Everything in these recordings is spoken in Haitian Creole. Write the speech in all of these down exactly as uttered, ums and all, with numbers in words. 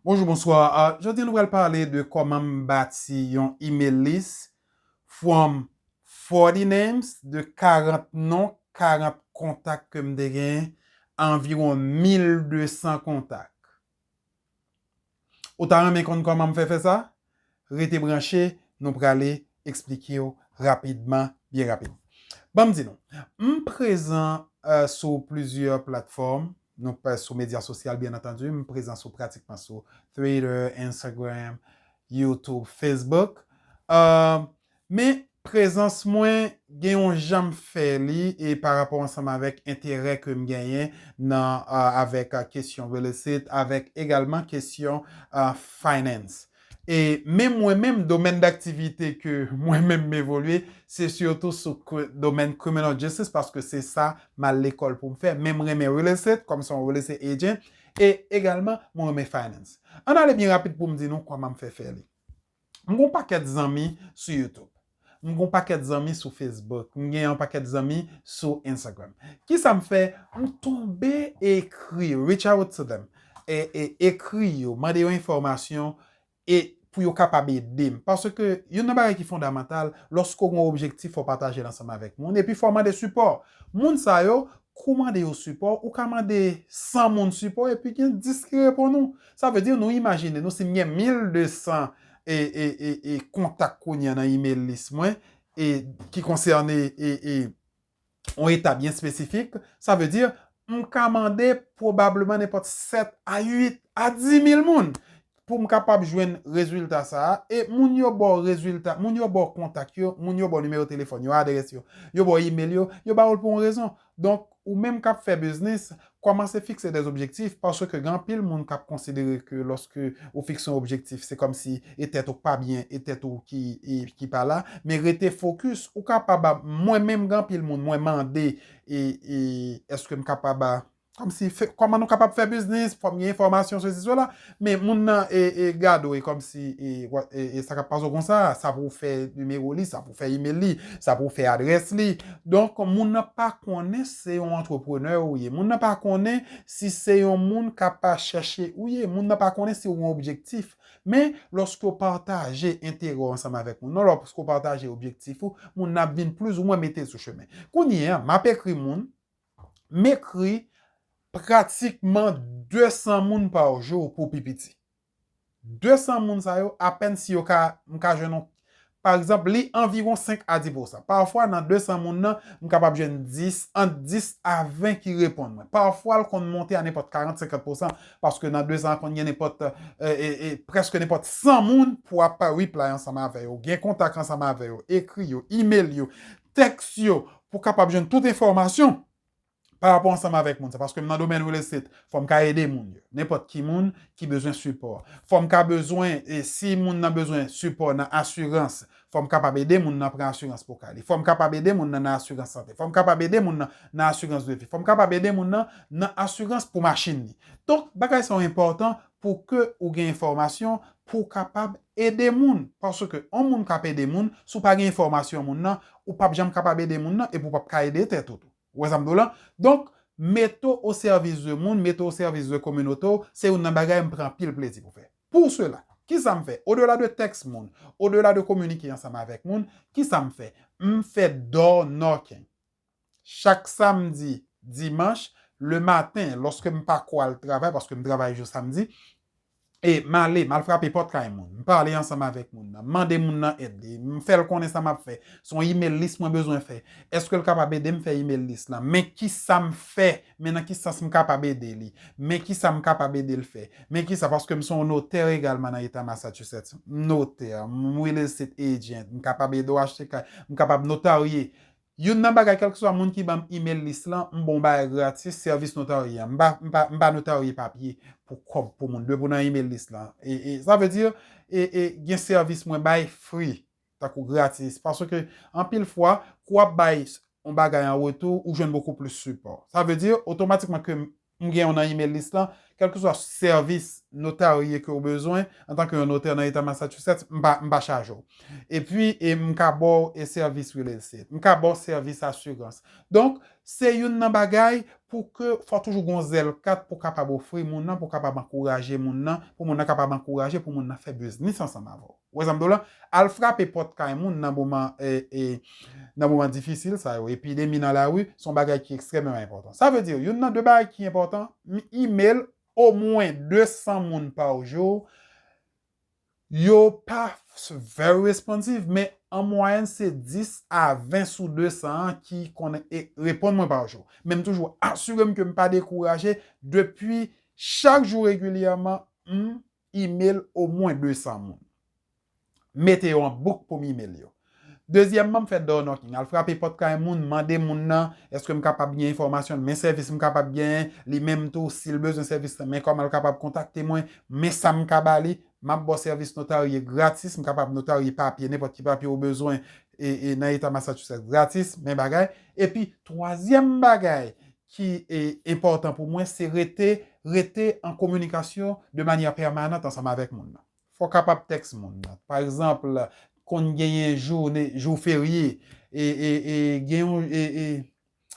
Bonjou, bonswa. Ah, jodi nou pral pale de kòman m bati yon email list from forty names, de karant non, karant kontak ke m te genyen, a anviwon mil de san kontak. Ou ta renmen konn kòman m fè fè sa? Rete branche, nou prale eksplike w rapidman, byen rapid. Ban m di nou, m prezan uh, sou plizyè platfòm, nou pa sou medya sosyal, byen antandi, m prezan sou pratikman sou Twitter, Instagram, YouTube, Facebook. Uh, men prezans mwen gen yon jan m fè li e pa rapò ansanm avèk enterè ke m genyen nan uh, avèk uh, kesyon real estate, avèk egalman kesyon uh, finance. E men mwen menm, domèn daktivite ke mwen menm m evolye, se sitou sou domèn criminal justice, paske se sa m al lekòl pou m fè. Men m renmen real estate, kòm se yon real estate agent, e egalman, mwen renmen finance. Ann ale byen rapid pou m di nou kòman m fè fè li. M gon pakèt zanmi sou YouTube. M gon pakèt zanmi sou Facebook. M gen yon pakèt zanmi sou Instagram. Kisa m fè? M tonbe ekri, reach out to them. E, e ekri yo, mande yo enfòmasyon e pou yo kapab ede m. Paske youn nan bagay ki fondamantal, lòske w gen yon objektif, fò w pataje l ansanm avèk moun, epi fò w mande sipò. Moun sa yo, kou w mande yo sipò, ou ka mande san moun sipò, epi gen dis ki reponn ou. Sa vle di, nou imajine, nou, si m gen mil de san e, e, e, e kontak kounye a nan email list mwen, e ki konsène e, e, yon eta byen espesifik, sa vle di, m ka mande pwobableman nenpòt sèt a uit a dis mil moun pou m kapab jwenn rezilta sa a. E moun yo ba w rezilta, moun yo ba w kontak yo, moun yo ba w nimewo telefòn yo, adrès yo, yo ba w email yo, yo ba w l pou yon rezon. Donk, ou menm k ap fè biznis, kòmanse fikse de objektif, paske gen anpil moun k ap konsidere ke lòske ou fikse yon objektif, se kòmsi e tèt ou k pa byen, e tèt ou ki, e, ki pa la. Men rete fokis, ou kapab, mwen menm gen anpil moun, mwen mande, e, e, èske m kapab, kòmsi, fè, kòman nou kapab fè biznis, fò m gen enfòmasyon, sesi, sela. Men moun nan, e, e, gade w, e kòmsi, e, e, e sa k ap pase w konsa, sa pou w fè nimewo li, sa pou w fè email li, sa pou w fè adrès li. Donk, moun nan pa konnen se yon antreprenè ou ye. Moun nan pa konnen si se yon moun k ap chèche ou ye. Moun nan pa konnen si w gen objektif. Men, lòske w pataje enterè w ansanm avèk moun nan, lòske w pataje objektif ou, moun nan ap vin plizoumwen mete l sou chemen. Kounye a, m ap ekri moun, m ekri pratikman de san moun pa jou pou pi piti. De san moun sa yo, apèn si yo ka, m ka jwenn yon, pa egzanp, li anviwon senk a dis pousan. Pafwa, nan de san moun nan, m kapab jwenn dis, ant dis a ven ki reponn mwen. Pafwa, l konn monte a nenpòt karant, senkant pousan, paske nan de san an konn gen nenpòt, e, e, e, prèske nenpòt san moun pou ap reply ansanm avè yo, gen kontak ansanm avè yo, ekri yo, email yo, tèks yo, pou kapab jwenn tout enfòmasyon pa rapò ansanm avèk moun sa, paske m nan domèn real estate, fò m ka ede moun yo. Nenpòt ki moun ki bezwen sipò. Fò m ka bezwen, e si moun nan bezwen sipò nan asirans, fò m kapab ede moun nan pran asirans pou kay li. Fò m kapab ede moun nan nan asirans sante. Fò m kapab ede moun nan nan asirans de vi. Fò m kapab ede moun nan nan asirans pou machin li. Donk, bagay sa yo enpòtan pou ke ou gen enfòmasyon pou w kapab ede moun. Paske yon moun k ap ede moun, si w pa gen enfòmasyon moun nan, ou p ap janm kapab ede moun nan, epi w p ap ka ede tèt ou tou. Ou wè sa m di w la? Donk, mete w o sèvis de moun, mete w o sèvis de kominote w, se youn nan bagay m pran anpil plezi pou fè. Pou sela, kisa m fè? Odela de tèks moun, odela de kominike ansanm avèk moun, kisa m fè? M fè door knocking. Chak samdi, dimanch, le maten, lòske m pa ko al travay, paske m travay jou samdi, e m ale, m al frape pòt kay moun, m pale ansanm avèk moun nan, m mande moun nan èd li, m fè l konnen sa m ap fè, se yon email list mwen bezwen fè. Èske l kapab ede m fè email list lan? Men kisa m fè, men nan ki sans m kapab ede li, men kisa m kapab ede l fè, men kisa, paske m se yon notè egalman nan eta Massachusetts, m notè, m real estate agent, m kapab ede w achte kay, m kapab notarye. Youn nan bagay, kèlkeswa moun ki ban m email list lan, m ba w bagay gratis, sèvis notarye a. M pa, m pa, m pa notarye papye pou kòb pou moun. Depi w nan email list lan. E, e, sa vle di, e, e, gen sèvis mwen bay free, tankou gratis. Paske, anpil fwa, kou w ap bay yon bagay an retou, ou jwenn bokou plis sipò. Sa vle di, otomatikman ke m, m gen yon nan email list lan, kèlkeswa sèvis notarye ke w bezwen, antanke yon notè nan eta Massachusetts, m pa, m pa chaje w. Epi, e m ka ba w e sèvis real estate, m ka ba w sèvis asirans. Donk, se youn nan bagay pou ke fò toujou gon zèl kat pou kapab ofri moun nan, pou kapab ankouraje moun nan, pou moun nan kapab ankouraje, pou moun nan fè biznis ansanm avè w. Ou wè sa m di w la? Al frape pòt kay moun nan moman, e, e, nan moman difisil sa yo. Epidemi nan lari, se yon bagay ki ekstrèmeman enpòtan. Sa vle di, youn nan de bagay ki enpòtan, m-, email omwen de san moun pa jou. Yo pa very responsive, men an mwayèn se dis a ven sou de san an ki konn e, reponn mwen pa jou. Men m toujou asire m ke m pa dekouraje. Depi chak jou regilyèman, m email omwen de san moun. Mete yo an bouk pou m email yo. Dezyèmman, m fè door knocking. Al frape pòt kay moun, mande moun nan, èske m kapab gen enfòmasyon l, men sèvis m kapab genyen, li menm tou, si l bezwen sèvis lan, men kòman l kapab kontakte mwen, men sa m ka ba li, m ap ba w sèvis notarye gratis, m kapab notarye papye, nenpòt ki papye ou bezwen, e, e nan eta Massachusetts, gratis, men bagay. Epi, twazyèm bagay ki, e, enpòtan pou mwen, se rete, rete an kominikasyon de manyè pèmanant ansanm avèk moun nan. Fò w kapab tèks moun nan. Pa egzanp, konn genyen jou, jou ferye, e, e, e, gen yon, e, e,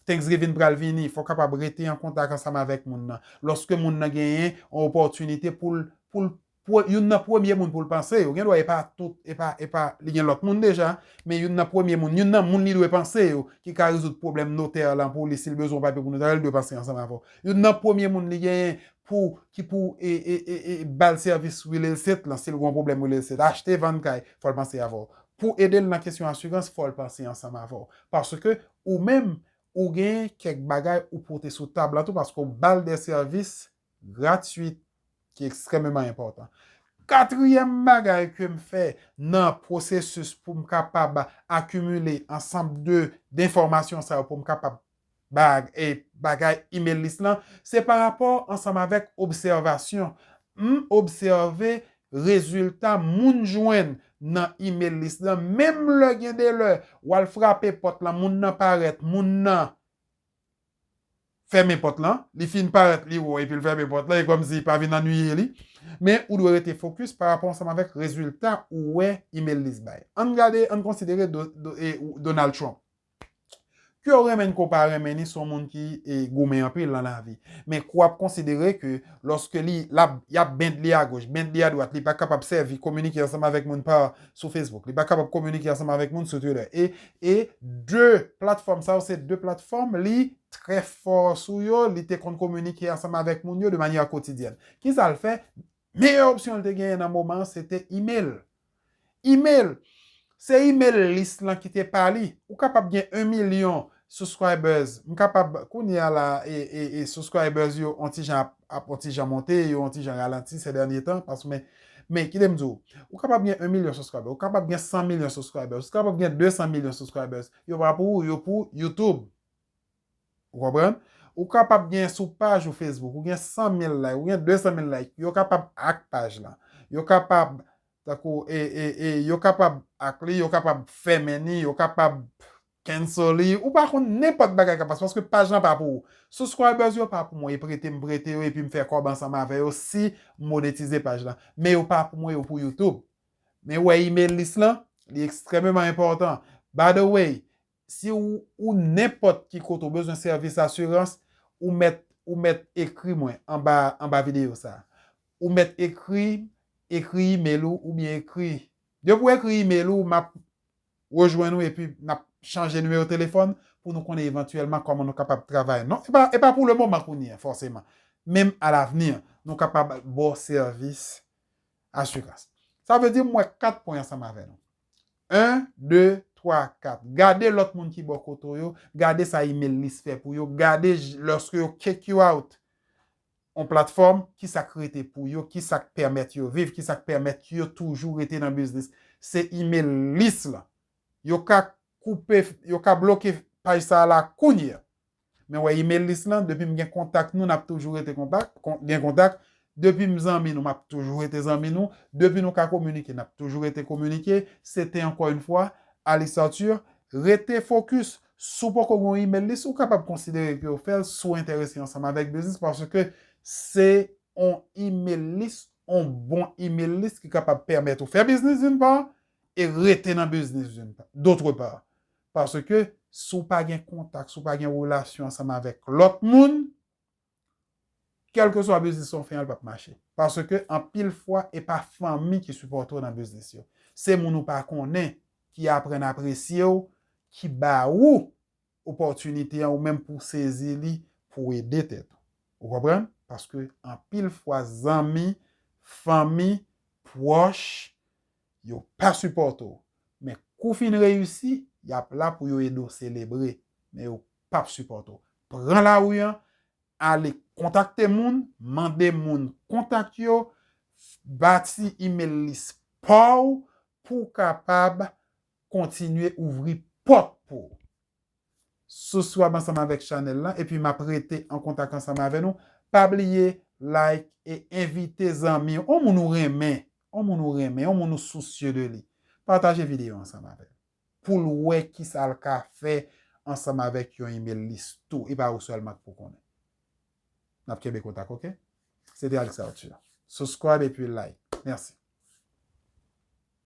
Thanksgiving pral vini, fò w kapab rete an kontak ansanm avèk moun nan. Lòske moun nan genyen yon opòtinite pou l, pou l, pou youn nan premye moun pou l panse yo. Gen dwa e pa tout, e pa, e pa, li gen lòt moun deja, men youn nan premye moun, youn nan moun li dwe panse yo, ki ka rezoud pwoblèm notè lan pou li, si l bezwen yon papye pou notè, li dwe panse ansanm avè w. Youn nan premye moun li genyen pou, ki pou, e, e, e, e, ba l sèvis real estate lan, si l gen yon pwoblèm real estate, achte, vann kay, fò l panse avè w. Pou ede l nan kesyon asirans, fò l panse ansanm avè w. Paske ou menm, ou gen kèk bagay ou pote sou tab la tou, paske w ba l de sèvis gratwit, ki ekstrèmeman enpòtan. Katriyèm bagay ke m fè nan pwosesis pou m kapab akimile ansanm de, denfòmasyon sa yo pou m kapab bag-, e bagay email list lan, se pa rapò ansanm avèk obsèvasyon. M obsève rezilta moun jwenn nan email list lan, menm lè gen de lè, w al frape pòt lan, moun nan parèt, moun nan fèmen pòt lan, li fin parèt, li wè w, epi l fèmen pòt lan, e kòmsi pa vin annuiye li. Men ou dwe rete fokis pa rapò ansanm avèk rezilta ou wè email list bay. Ann gade, ann konsidere Do-, Do-, e, Donald Trump. Ke w renmen n, ke w pa renmen ni, se yon moun ki, e, goumen anpil nan lavi. Men ke w ap konsidere ke lòske li, l ap, y ap bend li agoch, bend li adwat, li pa kapab sèvi, kominike ansanm avèk moun pa sou Facebook, li pa kapab kominike ansanm avèk moun sou Twitter. E, e de platfòm sa yo, se de platfòm li trè fò sou yo, li te konn kominike ansanm avèk moun yo de manyè kotidyèn. Kisa l fè? Meyè opsyon l te genyen nan moman an, se te email. Email, se email list lan ki te pa li. Ou kapab gen yon milyon subscribers. M kapab, kounye a la, e, e, e subscribers yo, yon ti jan ap, ap yon ti jan monte, yo yon ti jan ralanti se dènye tan, paske, men, men, kite m di w, ou kapab gen yon milyon subscribers, ou kapab gen san milyon subscribers, ou kapab gen de san milyon subscribers. Yo pa pou ou, yo pou YouTube. Ou konprann? Ou kapab gen sou paj ou Facebook, ou gen san mil like, ou gen de san mil like, yo kapab hack paj lan. Yo kapab, tankou, e, e, e, yo kapab hack li, yo kapab fèmen li, yo kapab cancel li. Ou pa konn, nenpòt bagay ka pase, paske paj lan pa pou ou. Subscribers yo pa pou mwen, e prete m prete yo, epi m fè kòb ansanm avè yo si m monetize paj lan. Men yo pa pou mwen, yo pou YouTube. Men wè email list lan, li ekstrèmeman enpòtan. By the way, si ou, ou nenpòt ki kote ou bezwen sèvis asirans, ou mèt, ou mèt ekri mwen anba, anba videyo sa. Ou mèt ekri, ekri email ou, oubyen ekri. Depi w ekri email ou, m ap rejwenn ou epi n ap chanje nimewo telefòn pou nou konnen evantyèlman kòman nou kapab travay. Non, e pa, e pa pou le moman kounye a, fòseman. Menm alavni, nou kapab ba w sèvis asirans. Sa vle di m wè kat pwen ansanm avè nou. En, de, twa, kat. Gade lòt moun ki bò kote w yo, gade sa email list fè pou yo, gade j-, lòske yo kick you out yon platfòm, kisa k rete pou yo, kisa k pèmèt yo viv, kisa k pèmèt yo toujou rete nan biznis. Se email list lan. Yo ka koupe, yo ka bloke paj sa a la kounye a. Men wè email list lan, depi m gen kontak nou, n ap toujou rete kontak, kon-, gen kontak. Depi m zanmi nou, m ap toujou rete zanmi nou. Depi nou ka kominike, n ap toujou rete kominike. Se te ankò yon fwa, Alice Arthur, rete fokis. Si w poko gen yon email list, ou kapab konsidere ke w fè l si w enterese ansanm avèk biznis, paske se on email list, on bon email list ki kapab pèmèt ou fè biznis d'une part e rete nan biznis d'une part, d'autre part. Paske si w pa gen kontak, si w pa gen relasyon ansanm avèk lòt moun, kèlkeswa biznis w fè an, l p ap mache. Paske anpil fwa, e pa fanmi ki sipòte w nan biznis yo. Se moun ou pa konnen ki aprann apresye w, ki ba ou opòtinite an ou menm pou w sezi li, pou w ede tèt ou. Ou konprann? Paske anpil fwa, zanmi, fanmi, pwòch, yo pa sipòte w. Men kou w fin reyisi, y ap la pou yo ede w selebre. Men yo p ap sipòte w. Pran lari an, ale kontakte moun, mande moun kontak yo, bati email list pa w pou w kapab kontinye ouvri pòt pou w. Subscribe ansanm avèk chanèl lan, epi m ap rete an kontak ansanm avè nou. Pa bliye like e envite zanmi w, on moun ou renmen, on moun ou renmen, on moun ou sousye de li. Pataje videyo ansanm avè l pou l wè kisa l ka fè ansanm avèk yon email list tou. E pa ou sèlman k pou konnen. N ap kenbe kontak, oke? Se te Alex Arthur. Subscribe epi like. Mèsi.